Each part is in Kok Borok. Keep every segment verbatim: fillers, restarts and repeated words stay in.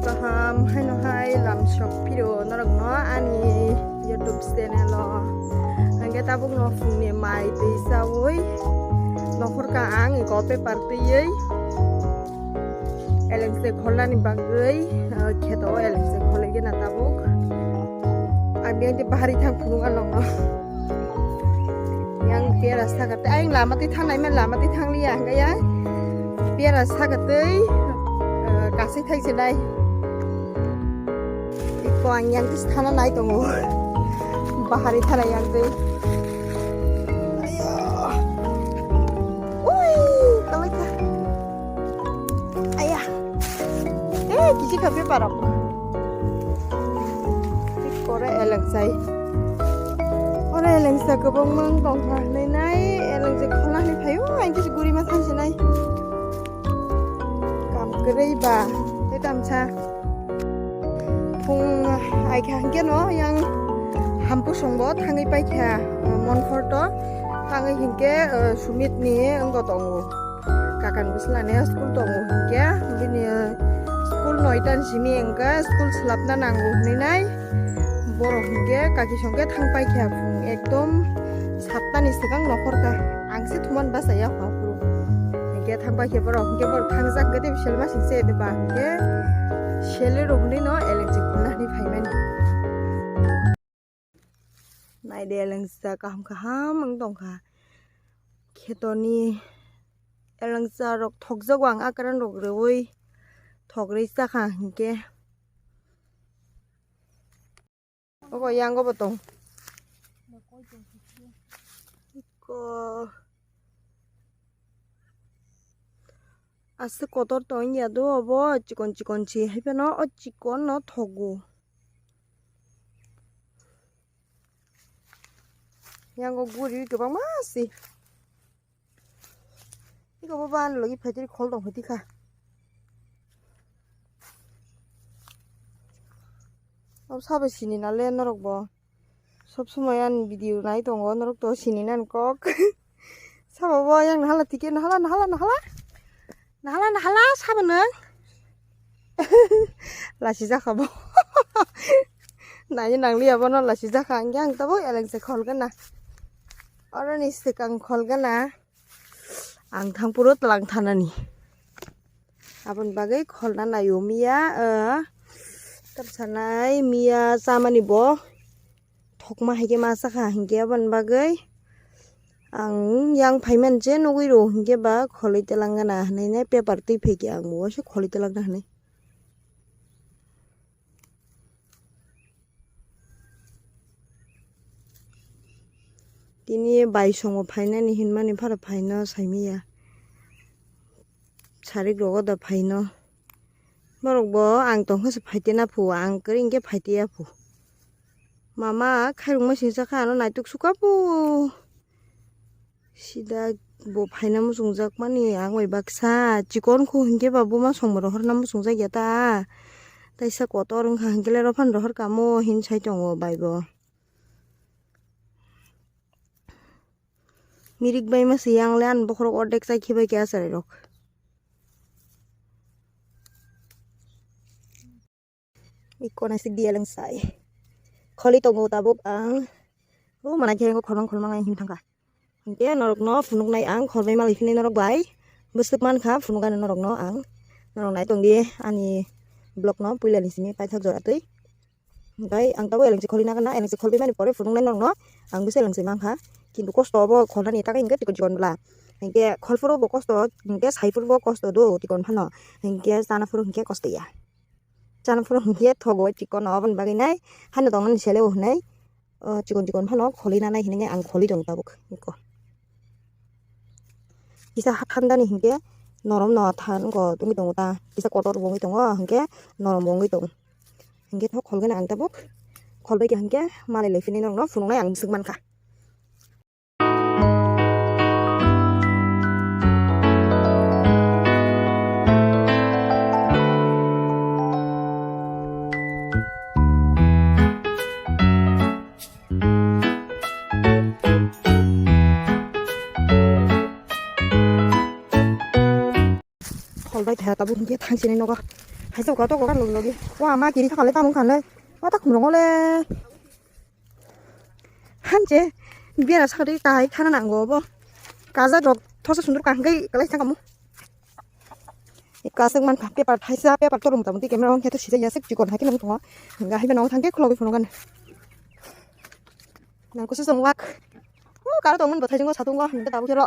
Kaham haino hai lam sok phiro norokno ani YouTube channel o. Hingke tabuk no phungni mai twi chawi nokhorka ang eko paper twiwi elengse kholnani bagwi, eh, kheto o elengse kholai gena tabuk. Ang biyang bahari thang phunuk anokno. Yang piara saka tei ayang lama tei thangnai man lama tei thang liya hingke ya. Piara saka tei, eh, kasai thai sinai. Iko ang yang tei thana nai tongo. Bahari thana yang tei. Ayo. Ui, kalai kha. Aya. Eh, kisi kha bepar rok. Kore elengsai. Ore elengsa kwbangma wng tongkha hinwi nai, elengsa khwlani phaio, ang kisa guri ma thansinai. Kam kwrwi ba, tei tamsa. Phung aikha hwnkhe no yang hampusongbo thangwi paikha, Monkhorto. Thangwi hinkhe, eh, Sumitni wngbo tongo. Kakan bwsla ne school tongo hinkhe, bini school noita ni simi hinkhe school swlapna nango hinwi nai. Borok hinkhe kaki songkhe thang paikha phung ekdom satta ni swkang nokhorkha. Ang se thuman bachaya kha phuru. Hinkhe thang paikhe borok hinkhe borok thangjak gede biselma singse eba hinkhe sele rok hinwi no elengjik khulna hinwi phaimani. Naide elengsa kaham kaham wng tongkha. Khetoni elengsa rok thokjago ang akran rok rwui thok rwi chakha hinkhe. Obo yango bo tong. Iko. Aswk kotor tong ya do obo chikon chikon si hai phano o chikon no thogo. Yango guri kwbangma si. Iko bo ban logi phaitri khol tong phaitri kha. Ob sabai sini nale norok bo. Sob somoi ani video nai tongo, norok to sini nani kok. Sabo bo yang nahala tike, nahala, nahala, nahala. Nahala, nahala, sabo nang. Lasi jakha bo. Nai nang liya bono lasi jakha, ang yang tabo eleng se khol gana. Oro ni swkang khol gana. Ang thang puro tlang thanani. Aboni bagwi kholna naio miya, eh, tamsanai miya chamani bo thokma hai khe ma sakha hinkhe aboni bagwi ang yang phaimani je nugwi rwo hinkhe ba kholwi twlang gana hinwi paper twi phaikhe ang bo waisa kholwi twlang na hinwi. Tini bai songo phainani hinmani phara phaino saimanya. Sarik rogo da phaino. Borok bo ang tongkha se phaite na phu, ang kwrwi hinkhe phaite ya phu. Mama khairokma singsa kha ano naituk suka phu. Sida bo phaina muchungjak mani ang bai baksa chikon khu hinkhe ba buma songbo rohorna muchungjak ya ta. Taisa kotor wngkha hinkhe le rophano rohor kamo hin sai tongo bai bo. Mirik bai ma se yang le ani bokhorok ordek chai khibai khe acharai rok. Iko naisik diya leng sai. Kholi tongo tabuk ang. O mana khe kholmang kholmang ang him thangkha. Hinkhe norokno phunuknai ang kholbai malai phini norok bai. Bwswk mankha phunukani norokno ang. Norok nai tongdi ani vlogno puilani simi paithak jora twi. Hinkhe ang tabuk elengsi kholi nangkha na, elengsi kholbai mani pore phunuknai norokno ang bwswk elengsi mankha. Kintu kosto obo kholnani takhai hinkhe chikon chikon bwla. Hinkhe kholphuru bo kosto, hinkhe saiphuru bo kosto do chikon phano. Hinkhe chana phuru hinkhe kosto ya. Chana phuru hinkhe thogo chikon oboni bagwi nai. Haino tongmani sele o hinai. O chikon chikon phano kholi nanai hinwi ang kholi tongo tabuk. Iko. Kisa ha thandani hinkhe norom no than go tungwi tongo ta. Kisa kotor bo wngwi tongo hinkhe norom bo wngwi tongo. Hinkhe thok kholgani ang tabuk. Kholbai khe hinkhe malai lai phini norokno phunuknai ang bwswk mankha. Kholbai kha tabuk hinkhe thangsinai nogo. Phaisa kok to kok logi logi. Wa ma kiri thakale tamung khanle. Wa ta khumrong le. Hanche bera sakri tai khana nango bo. Kaja rok thosa sundur kangkai kalai thangkamu. Kasuk man paper thaisa, paper torom tamo tei camera on khe to sijak ya sik chikon hai khe nang tongo. Hingga hai beno thangke khulogwi phunukgani. Nang kusu song wak. O karo tongmani bwthai jwngo satungo hingga tabuk khe ro.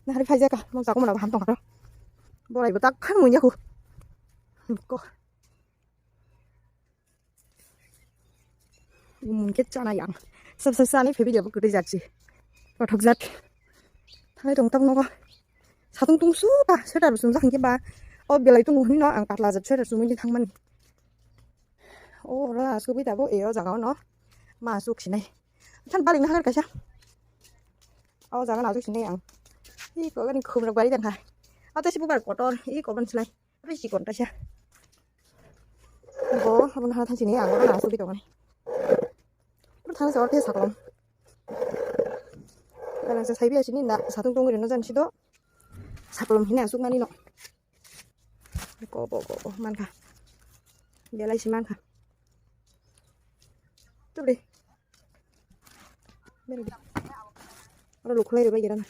Nahari phaijak ka, mung jago mano baham tongkha ro. Borai bo tak khan munya khu. Ko. Mungke chana yang. Sab sab sani phebi dia bukuri jatsi. Pathok jat. Thangai tong tang nogo. Satung tung su pa sweater sum jang ke ba. O belai tung hino ang patla jat sweater sum ni thang mani. O ra su bi tabo e o jaga no. Ma suk sinai. Than balik na hangar kaisa. O jaga na suk sinai ang. I ko gani khum rok bari dan ha. Ata si bubar kotor. I ko ban silai. Tapi si kon kaisa. Bo, abo na thang sini ang na subi tong. Thang sa orte saklom. Kana sa sai biya sini na satung tong rino jan sido. Saklom hina suk mani no. Ko bo ko bo man kha. Belai si man kha. Tuh deh. Oro lukhulai rwbai gerana.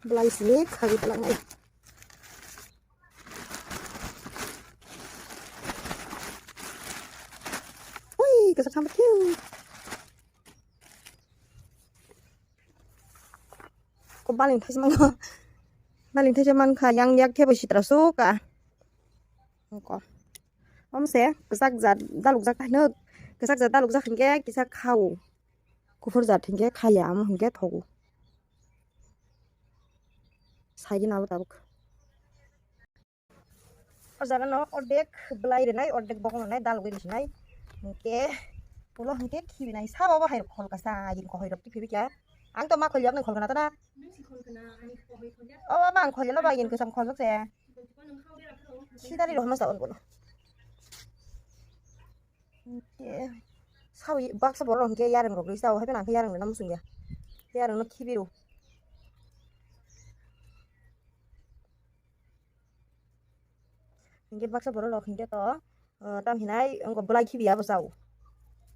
Belai sini khagwi palangnai. Ui, kwchak thangba phiu. Ko baling thaisa mango. Baling thaisa mankha, yang yak thebo sitra suka. Ko. Omse, kwchak jat dalukjak haino, kwchak jat dalukjak hinkhe kisa khao. Kuphur jat hinkhe khaya, amo hinkhe thogo. Saigin abo tabuk. O jaga no ordek belai rwnai, ordek bokong rwnai, dalugwi rwsinai. Hinkhe ulo hinkhe khibinai, sabo bo hai khol kasa, yin ko hoirok tiphibi kya. Ang to ma khol yakni khol kana tana. O ma ang khol no ba yin kwcham khol se. Sidari rohma sa on bono. Hinkhe sawi baksa borok hinkhe yareng rok risa o, hai phano ang khe yareng rok no muchung ya. Yareng no khibi rw. Hinkhe baksa borok rok hinkhe to, ah, tam hinai wngkha belai khibi ya bwsao.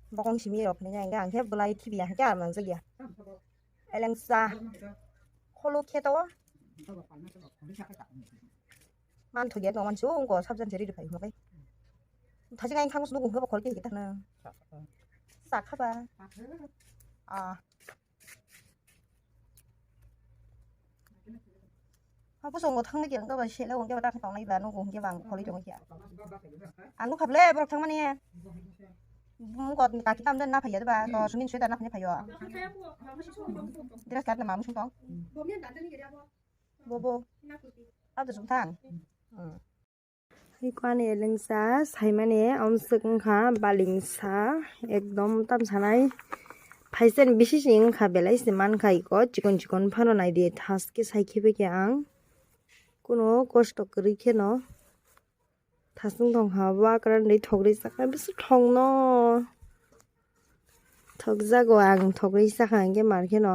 Bokong simi rok hinai hinkhe ang khe belai khibi ya hinkhe ang manjak ya. Elengsa. Kholo khe to. Man thok ya tong man su wngkha sabjan se ri phai hwnwi. Thajik ang thang su nukung khe ba khol khe kita na. Sa kha ba. Ah. Hapo songo thangni khe wngkha ba sele wngkha ba ta tongnai ba nugo hwnkhe ba ang kholi tongkha. Ang nukha ble borok thangmani. Mugo kaki tam den na phaiya ba to sumin sweater na phaiya phaiyo. Dress card na mamu sung tong. Bobo. Ado sung thang. Hmm. Iko ani elengsa saimani omswk wngkha balingsa ekdom tam sanai phaisani bisi se wngkha belai se mankha iko chikon chikon phano naidi thaske saikhe bikhe ang kuno kosto kwrwi kheno thasung tongkha bo akwrani thogri chaknai bisi thongno. Thokjago ang thogwi sakha hinkhe mar kheno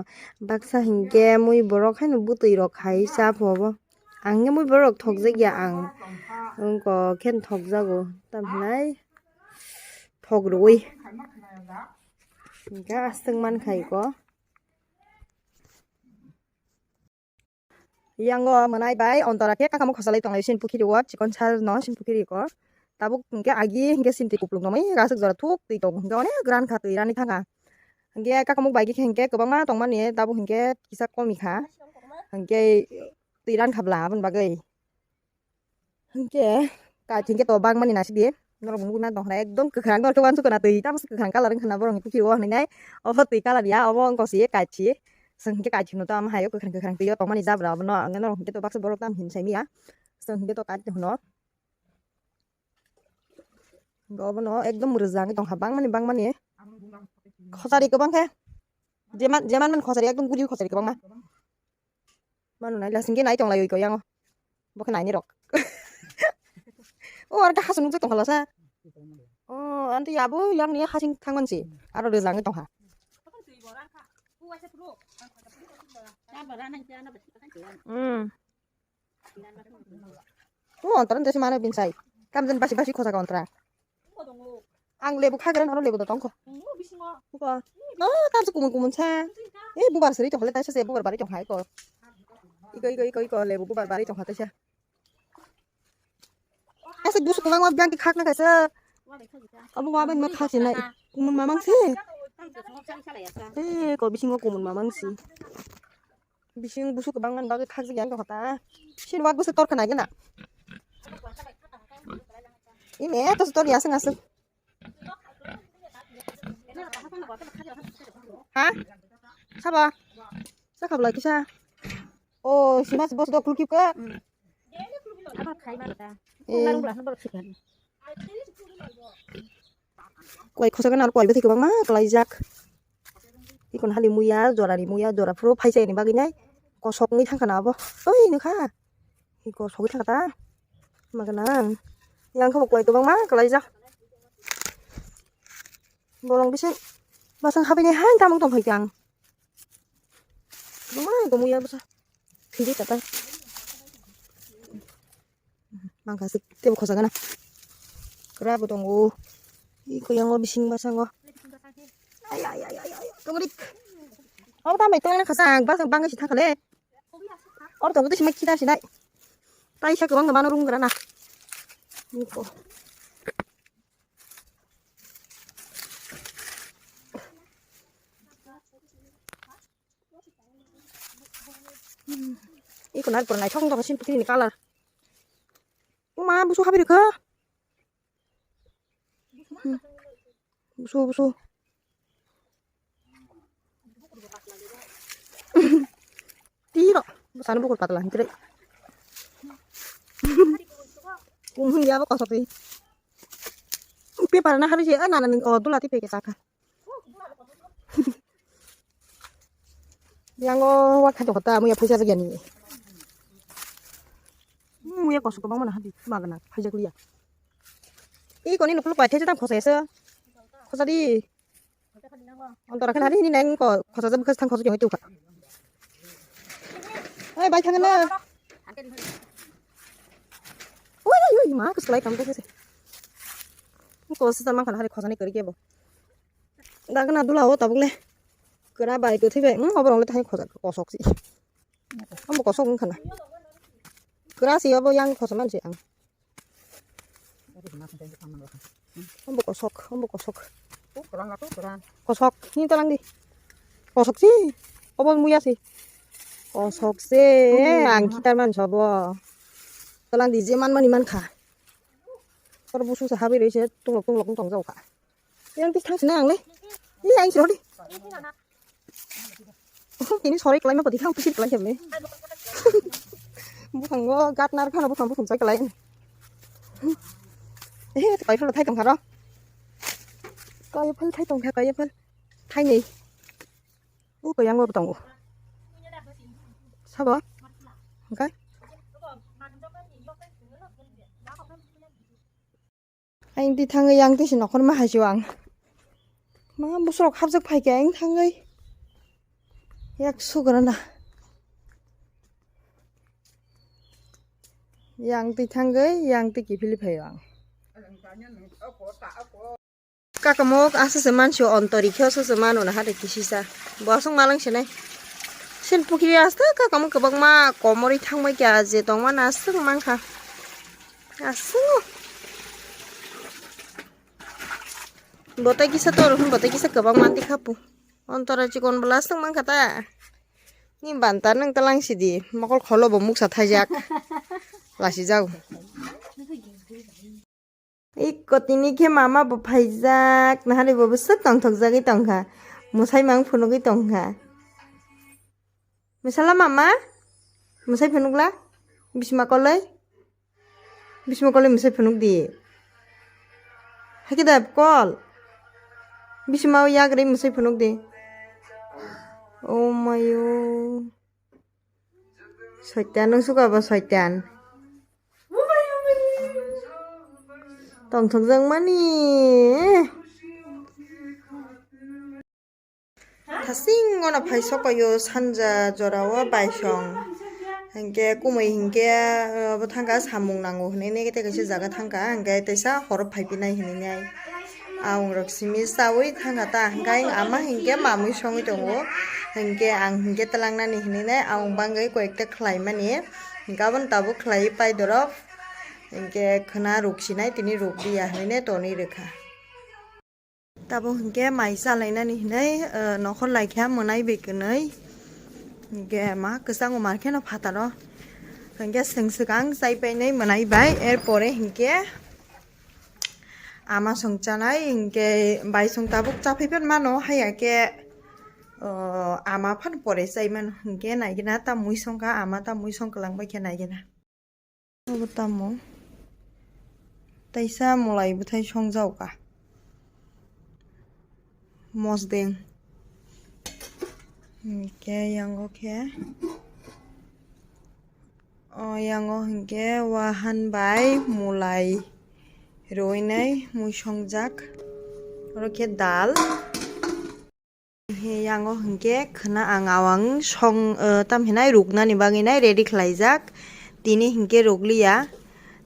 baksa hinkhe mui borok haino bwtwi rok khai cha pho bo. Ang hinkhe mui borok thokjakya ang wngkok khe thokjago tamhinai thok rwui hinkhe aswk mankha iko. Yango mwnai bai ontora khe kakamuk khosalai tonglai sin pukhiri o chikon sal no sin pukhiri ko. Tabuk hinkhe agi hinkhe sinti kuplung tongmani aswk jora thuk twi tongo hinkhe onek gran kha twi rani thanga. Hinkhe kakamuk bai khe hinkhe kwbangma tongmani tabuk hinkhe kisa komi kha. Hinkhe twi ran kha bla aboni bagwi. Hinkhe kait hinkhe to bangmani nasidi. Norok nugwi mantong khna ekdom kwkhwrang norok uansuk khna twi tamo se kwkhwrang colour wngkha na borokni pukhiri o hinwi nai. Obo twi colour ya obo wngkha si kait si. Chwng hinkhe kait hino tamo haio kwkhwrang kwkhwrang twi o tongmani jabra obono. Ang norok hinkhe to baksa borok tamo hin saimanya. Chwng hinkhe to kait hino. Obono ekdom rwjak wngwi tongkha bangmani bangmani. Khosari kwbang khe. Jeman jeman man khosari ekdom guri khosari kwbangma. Mano nai lasing ke nai tong lai ko yang. Bo khe nai ni rok. O ar ta hasung nung tong khala sa. O anti abo yang ni hasing thang man si. Aro rwjak wngwi tongkha. Hmm. O antaran desi mana bin sai. Kamjani basi basi khosa ka ontra. Ang lebu khagra naro lebu da tongkho. Ko. Oh, tamsa kumun kumun sa. Eh, bubar seri tongkho le taisa se bubar bari tongkha ko. Iko iko iko iko lebu bubar bari tongkha taisa. Asa busu kwbangma biyang khakna kaisa. Abo ma ben ma khasi nai. Kumun mamang se. Eh, ko bisingo kumun mamang si. Bising busu kwbangma bagwi khakjak yang kota. Sini wak busu torkha nai gana. Ini eh tos tor yasang asuk. Ha? Sabo? Sakha bwlai kisa. Oh, simas bos dok kulkip ka. Abo khai man ta. Eh. Nang bwlai bor sikhan. Kwlai khosa gana kwlai bwthai kwbangma kwlaijak. Ikon hali muya, jorani muya, jora phuru phaichai ni bagwi nai kosok wngwi thangkha na abo. Oi nukha. Iko sogwi thangkha ta. Magana. Yang khe bo kwlai kwbangma kwlaijak. Bolong bisi basang habini hai tamung tong phai khe ang. Kwbangma iko muya bwsa. Khidi ta ta. Mangkha sik tebo khosa gana. Kra bo tongo. Iko yango bising basango. Ay ay ay ay ay. Tongo dik. Obo tambai tongna khasa ang basang bangwi si thangkha le. Or to gudi sima kita sinai. Tai sa kwbang mano rung grana. Niko. Iko nai pura nai thong thong sin putri ni color. Uma busu habiri kha. Busu busu. Tiro, sana bukur patla hingkre. Kumun ya bo kosok ti. Paper na hari je, ah, nana ning, oh, dula ti peke saka. Yang o wa khato kota, muya phaisa jagani. Muya kosok ko bangma na hadi, magana, phaisa kuya. I koni nukul paithe jatang khosa esa. Khosa di. Ontora khan hari ni nang ko khosa jab khas thang khosa jong tu kha. Ai bai thang na. Oi oi oi ma kus lai kam ko se. Ko se man khan hari khosa ni kari ke bo. Dagna dula o tabuk le. Kra bai to thibai. Hmm, obo rong le thai khosa kosok si. Obo kosok wng khana. Kra si obo yang khosa man si ang. Obo kosok, obo kosok. Kosok, ni talang di. Kosok si. Obo muya si. Kosok se, ang kitar man sobo. Talang di je man mani man kha. Oro busu sa habi roi se, tunglok tunglok tong jau kha. Yang ti thang sini ang le. Ni ang sini. Ini sore kelai ma pati thang pisir kelai kemne. Bukhang go gat nar khana bukhang bukhang sai kelai. Eh, kai phal thai tong kharo. Kai phal thai tong kha, kai phal. Thai nei. U ko yang go tong. Sabo. Oke. Ang ti thangwi yang ti si nokhor ma hai si ang. Ma busrok hapjak phai khe ang thangwi. Yak sugra na. Yang ti thangwi yang ti kiphilwi phai ang. Kakamuk aswse mansio ontori khe aswse mano na hade kisisa. Bo aswk malang sinai. Sin pukiri asta kakamuk kwbangma komorwi thangbai kya je tongma na aswk mankha. Aswk. Botai kisa tor, botai kisa kwbang manti khapu. Ontora chikon bwla swng mankha ta. Ni banta nang talang sidi, mokol kholo bo muksa thaijak. Lasi jau. Ikko tini khe mama bo phaijak, nahari bo bwswk tongthok jagwi tongkha. Mwsai mang phunugwi tongkha. Misala mama? Mwsai phunukla? Bisma koloi? Bisma koloi mwsai phunuk di. Hakhe da kol. Bisma o yagrwi mwsai phunuk di. Oh mayo. Soitan nung suka bo soitan. Tongthok jang mani. Thasing ono phai sokoyo sanja jorao baisong. Hinkhe kumui hinkhe, eh, bo thangkha samung nango hinui nai tei kaisa jaga thangkha, hinkhe teisa horo phaipinai hinui nai. Ang rok simi chaui thangkha ta, hinkhe ama hinkhe mamui songwi tongo, hinkhe ang hinkhe twlangnani hinui nai, ang bangwi koyekta khlaimani, hinkhe aboni tabuk khlaiwi pai dorop, hinkhe khwna ruksinai tini rukliya hinui nai tonwi rwkha. Tabuk hinkhe mai chalainani hinui, eh, nokhor laikha mwnai bai kwnui. Hinkhe ma kwchango mar kheno phataro. Hinkhe chwng swkang chai painai mwnai bai. Erpore hinkhe ama song chanai, hinkhe bai song tabuk chaphai phan mano, haiya khe, oh, ama phan pore chai mano. Hinkhe naigena ta mui songkha, ama ta mui song kwlang bai khe naigena. Obo tamo? Taisa mwlai bwthai songjago ka. Mosdeng. Hinkhe yango khe. O yango hinkhe wahan bai mwlai rwinai mui songjak. Oro khe dal. He yango hinkhe khwna ang awang song, eh, tam hinai ruknani bagwi nai ready khlaijak. Tini hinkhe rukliya.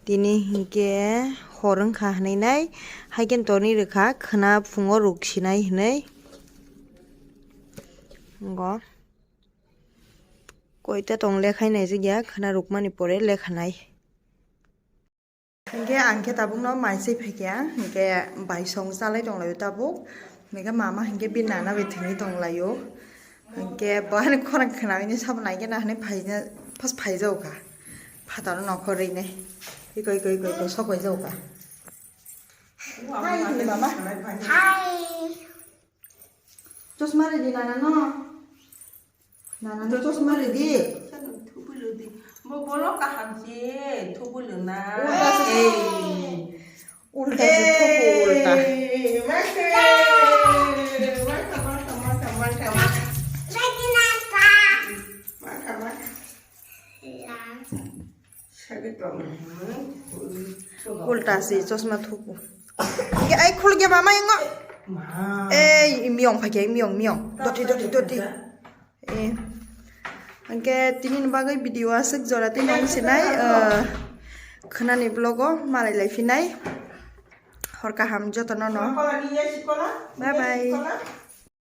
Tini hinkhe hor wngkha hinui nai. Haikhe tonwi rwkha khwna phungo ruksinai hinui. Ngo. Koita tong lekhai naijakya khwna rukmani pore lekhanai. Hinkhe ang khe tabukno mai se phaikha, hinkhe bai song chalai tonglaio tabuk. Hinkhe mama hinkhe bini nana bai thwngwi tonglaio. Hinkhe bo ani khorang khwnawi ni sabo naikhe na hinui phaina, pas phaijago kha. Phataro nokhor rwinai. Iko, iko, iko, iko, sok phaijago kha. Hi, hinui mama. Hi. Chosma ridi nana no. Nana no chosma ridi. Bo bolo kaham se thubu luna. Ulta se. Ei. Ulta se thubu ulta. Ei, masa. Masa, masa, masa, masa, masa. Masa, masa. Ulta si chosma thuku. Ge ai khul ge mama ingo. Ei, miyong phai ge, miyong, miyong. Doti, doti, doti. Eh. Angke tini ni bagwi video aswk jora twi nang sinai, eh, khwnani vlog o malai lai phinai. Hor kaham jotono no. Bye bye.